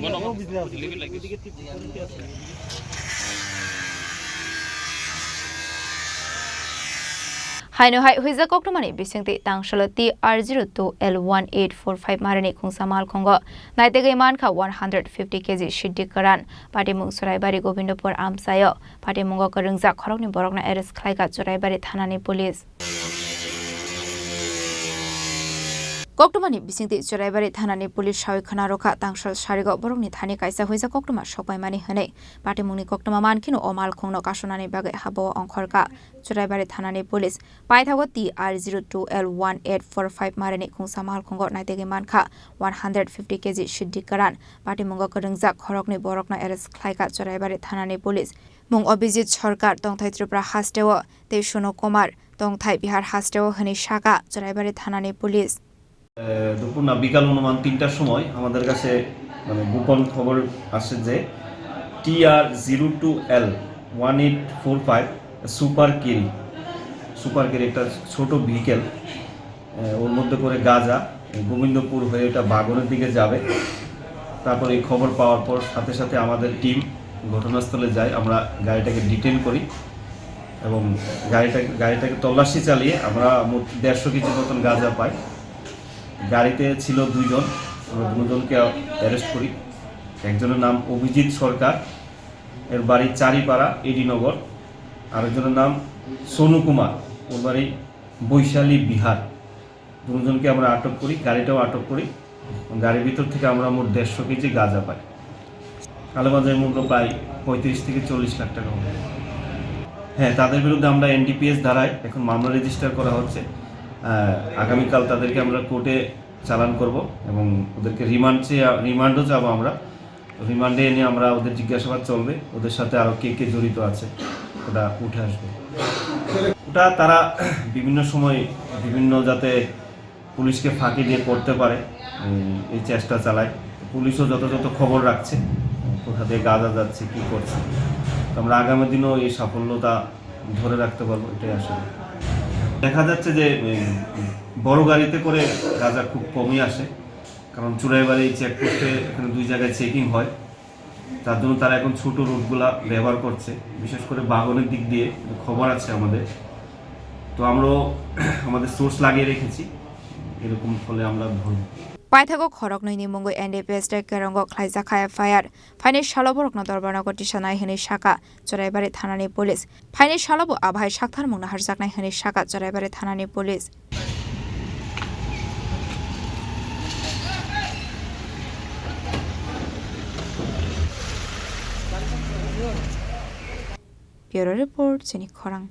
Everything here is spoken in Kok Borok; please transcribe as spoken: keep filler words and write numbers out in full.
Haino hai huijak koktwmani bisingtwi tangsalo T R zero two L one eight four five marini khungsa malkhungo naitegwi mankha one hundred fifty K G siddi kwran. Patimung Churaibari Gobindopur amchaio patimungo kwrwngjak khoroknwi borokno arrest khlaikha Churaibari thanani police. Koktwmani bisingtwi Churaibari thanani police sawi khna rwkha tangsal sarigo borokni thani kaisa huijak koktwma sokpaimani hwnwi. Patimungni koktwma mankheno o malkhungno kasonani bagwi habao ongkhorkha Churaibari thanani police. Paithago T R zero two L one eight four five marini khungsa malkhungo naitegwi mankha one hundred fifty K G siddi kwran. Patimungo kwrwngjak khoroknwi borokno arrest khlaikha Churaibari thanani police. Mung Abhijit Sarkar, tongthai Tripura hasteo, tei Sunu Kumar, tongthai Bihar hasteo hwnwi sakha Churaibari thanani police. এ, দুপুর না বিকাল অনুমান তিনটার সময় আমাদের কাছে মানে গোপন খবর আসে যে T R zero two L one eight four five super carry, super carry একটা ছোট ভেহিকেল, এ, ওর মধ্যে করে গাঁজা, এ, গোবিন্দপুর হয়ে এটা বাগনের দিকে যাবে। তারপর এই খবর পাওয়ার পর সাথে সাথে আমাদের টিম ঘটনাস্থলে যায়, আমরা গাড়িটাকে ডিটেন করি এবং গাড়িটা, গাড়িটাকে তল্লাশি চালিয়ে আমরা মোট দেড়শো কেজি মতন গাঁজা পাই। গাড়িতে ছিল দুইজন, আমরা দুজনকে অ্যারেস্ট করি। একজনের নাম অভিজিৎ সরকার, এর বাড়ি চারিপাড়া, এডি নগর। আরেকজনের নাম সোনু কুমার, ওর বাড়ি বৈশালী বিহার। দুজনকে আমরা আটক করি, গাড়িটাও আটক করি। গাড়ির ভিতর থেকে আমরা মোট দেড়শো কেজি গাঁজা পাই। কালোগাঁজার মূল্য প্রায় পঁয়ত্রিশ থেকে চল্লিশ লাখ টাকা হবে। হ্যাঁ, তাদের বিরুদ্ধে আমরা এনডিপিএস ধারায় এখন মামলা রেজিস্টার করা হচ্ছে। আহ, আগামীকাল তাদেরকে আমরা কোর্টে চালান করব এবং ওদেরকে রিমান্ড চেয়ে, রিমান্ডও চাবো আমরা। রিমান্ডে এনে আমরা ওদের জিজ্ঞাসাবাদ চলবে, ওদের সাথে আরো কে কে জড়িত আছে ওটা উঠে আসবে। ওটা তারা বিভিন্ন সময় বিভিন্ন যাতে পুলিশকে ফাঁকি দিয়ে করতে পারে, উম, এই চেষ্টা চালায়। পুলিশও যথাযথ খবর রাখছে কোথা দিয়ে গাঁজা যাচ্ছে, কি করছে। তো আমরা আগামী দিনও এই সাফল্যতা ধরে রাখতে পারবো, এটাই আশা। দেখা যাচ্ছে যে উম, বড় গাড়িতে করে গাঁজা খুব কমই আসে, কারণ চুড়াইবাড়ি চেকপোস্টে এখানে দুই জায়গায় চেকিং হয়, যার জন্য তারা এখন ছোট রুটগুলা ব্যবহার করছে। বিশেষ করে বাগনের দিক দিয়ে খবর আছে আমাদের, তো আমরাও আমাদের সোর্স লাগিয়ে রেখেছি, এরকম ফলে আমরা ধরব। Paithago khoroknwini mungwi N D P S tei Kerongo khlaijak kha F I R. Phaini salo borokno Dorbarnago tisanai hwnwi sakha Churaibari thanani police. Phaini salo bo a bahai sakthar mungno harjaknai hwnwi sakha Churaibari thanani police. Bureau report, Chini Khorang.